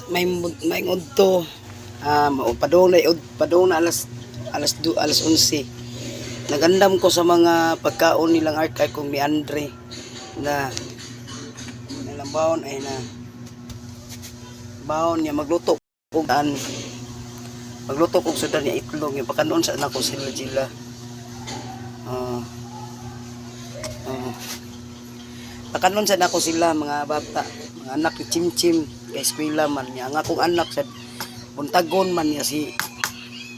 May may udto. Ah, padung na padung na alas alas du, alas 11. Nagandam ko sa mga pagkaon nilang archive kong ni Andre na nilang baon ay na baon niya magluto kog an magluto kog sudan niya itlog niya pakanon sa anak ko sila Jila. Ah. Ah. Pakanon sa nako sila mga bata, mga anak ni Chimchim kay eskwela man niya. Ang akong anak sa buntagon man niya si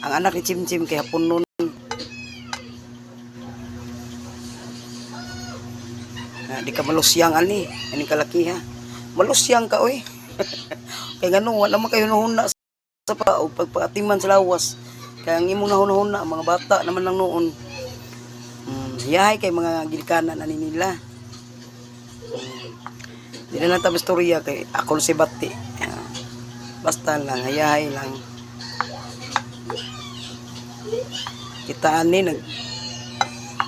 ang anak ni Chimchim kay hapon nun. Na, di ka malusyang ani, aning kalaki ha. Malusyang ka oy. Kay ngano wala man kayo nahuna sa pa o pagpaatiman sa lawas. Kaya ang imong nahuna-huna mga bata naman lang noon. Yahay kay mga gilikanan ani nila. Di na lang tayo istorya kay ako si Bati. Ah, basta lang, hayahay lang. Kita ani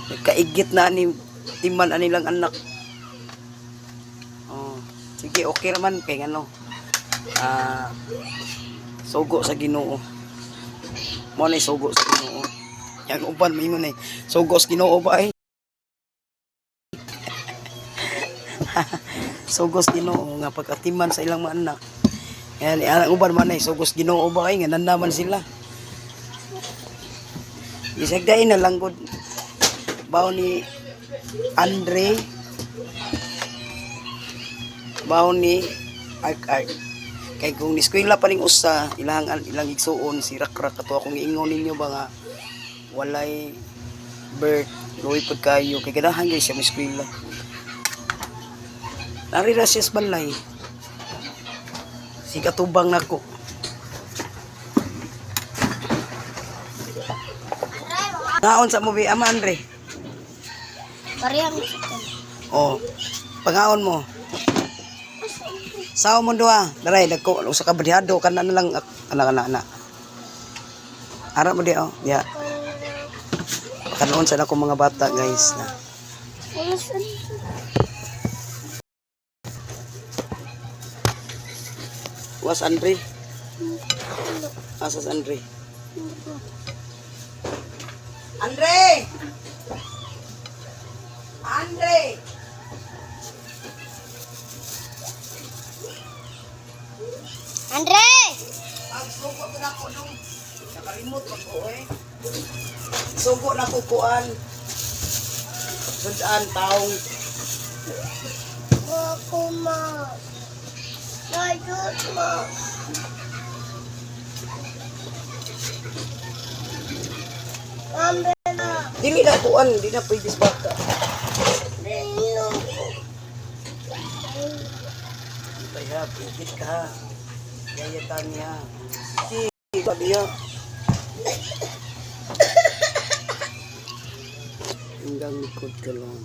nagkaigit na ani timan ani lang anak. Oh, sige, okay raman kay ano. Ah, sugo sa Ginoo. Mo na sugo sa Ginoo. Yang uban maingon ay sugo sa Ginoo ba ay? Sugos Ginoo nga pagkatiman sa ilang mga anak. Yan, ang uban man ay sugos Ginoo ba ay nga nandaman sila. Bisag dai na lang gud. Bawo ni Andre, bawo ni Ark Ark. Kay kung niskwela pa ning usa, ilang ilang igsuon si Rakrak kato akong giingon ninyo ba nga walay birth, luoy pud kayo kay ganahan gyud siya moeskwela. Nari ra siya sa balay. Sige tubang nako. Ngaon sa mo bi ama Andre. Parehang chicken. Oh. Pangaon mo. Sao mo duha? Daray dagko usa ka badihado kana na lang ana ana ana. Ara mo di oh. Ya. Kanoon sa nako mga bata guys na. Was Andre? Asas Andre? Andre! Andre! Andre! Pagsugo ko na ko nung nakalimot pa ko eh. Sugo na ko kuan. Sudan taong Ako ma. Nayot ma. Mama na. Dili na kuan, di na pwede sa bata. Dino. Antay ha, pigit ka ha. Yayatan niya. Sige, sabi niya. Hanggang likod ka lang.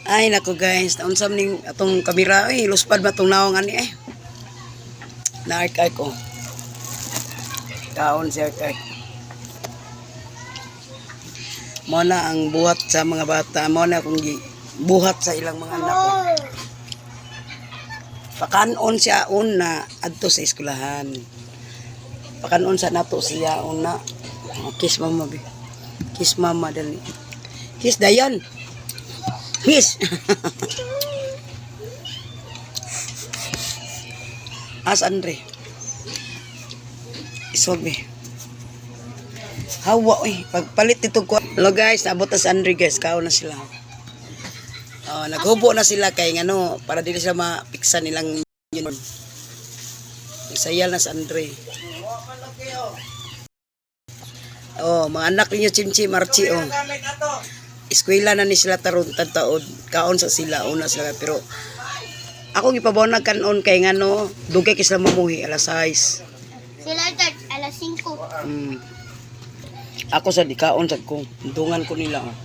Ay nako guys, naunsa man ning atong kamera ay luspad ba tong naong ani eh. Naark ko. Kaon si Ark Ark. Mo na ang buhat sa mga bata, mo na kung buhat sa ilang mga anak. Oh. Pakanon siya una adto sa eskwelahan. Pakanon sa nato siya una. Oh, kiss mama be. Kiss mama dali. Kiss dayon. Kiss. As Andre. Iswag be. Hawa oy, pagpalit nito ko. Hello guys, naabot na si Andre guys, kaon na sila. Oh, naghubo na sila kay ngano para dili sila mapiksa nilang yun. Nagsayal na si Andre. Oh, mga anak ninyo Chimchi Marchi oh. Eskwela na ni sila taron taod kaon sa sila una sila pero ako gipabaw kanon kay ngano dugay kay sila mamuhi alas 6. Sila ito, alas 5. Ako sa di kaon sad ko. Dungan ko nila oh.